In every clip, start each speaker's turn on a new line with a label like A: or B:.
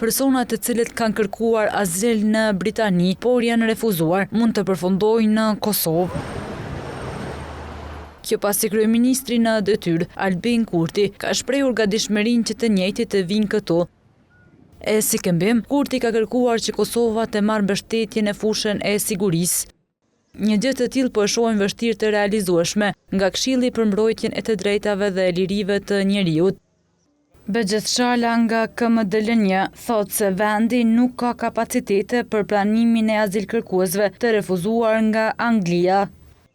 A: Personat të cilët kanë kërkuar azil në Britani, por janë refuzuar, mund të përfundojnë në Kosovë. Kjo pasi kryeministri në detyrë, Albin Kurti, ka shprehur gatishmërinë që të njëjtit të vijnë këtu. E si këmbim, Kurti ka kërkuar që Kosova të marrë mbështetje në fushën e sigurisë. Një gjë të tillë po e shohin vështirë të realizueshme nga Këshilli për Mbrojtjen e të Drejtave dhe Lirive të Njeriut. Behgjet Shala nga KMDLNJ thotë se vendi nuk ka kapacitete për pranimin e azilkërkuesve të refuzuar nga Anglia.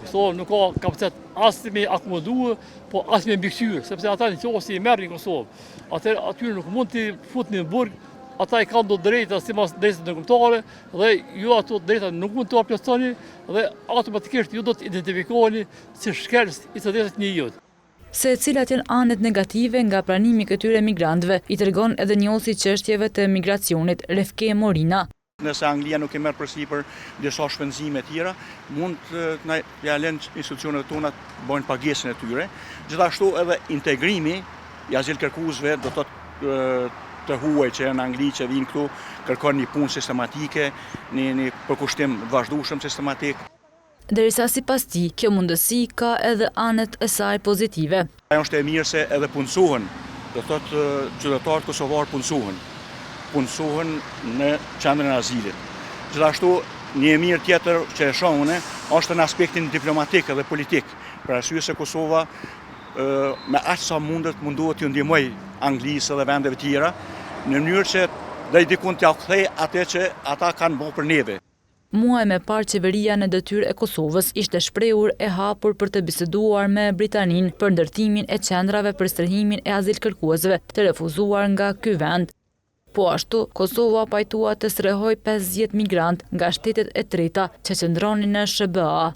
B: Kosova nuk ka kapacitet as me akomodu, po as me mbikëqyrë, sepse ata në qoftë se i merrni në Kosovë, atëherë atyre nuk mund t'i futni në burg, ata i kanë do drejta sipas drejtës ndërkombëtare dhe ju ato drejta nuk mund t'ua plotësoni dhe automatikisht ju do të identifikoheni si shkelës i të drejtës së njeriut.
A: Se cilat janë anët negative nga pranimi i këtyre migrantëve, i tregon edhe njohësi i çështjeve të migracionit, Refke Morina.
C: Nëse Anglia nuk i merr përsipër disa shpenzime tjera, mund të ja lënë institucioneve tona të bëjnë pagesën e tyre. Gjithashtu edhe integrimi i azilkërkuesve, do të thotë të huaj që janë në Angli që vijnë këtu, kërkon një punë sistematike, një një përkushtim të vazhdueshëm sistematik.
A: Derisa sipas tij, kjo mundësi ka edhe anët e saj pozitive.
C: Ajo është e mirë se edhe punësohen, do të thotë qytetarët kosovarë punësohen, punësohen në qendrën e azilit. Gjithashtu, një e mirë tjetër që e shoh unë, është në aspektin diplomatik edhe politik, për arsye se Kosova me aq sa mundet mundohet t'ju ndihmojë Anglisë dhe vendeve tjera, në mënyrë që deri dikun t'ja kthej atë që ata kanë bo për neve.
A: Muaj më parë qeveria në detyrë e Kosovës ishte shprehur e hapur për të biseduar me Britaninë për ndërtimin e qendrave për strehimin e azilkërkuesve të refuzuar nga ky vend. Po ashtu, Kosova u pajtua të strehojë 50 migrantë nga shtetet e treta që qëndronin në SHBA.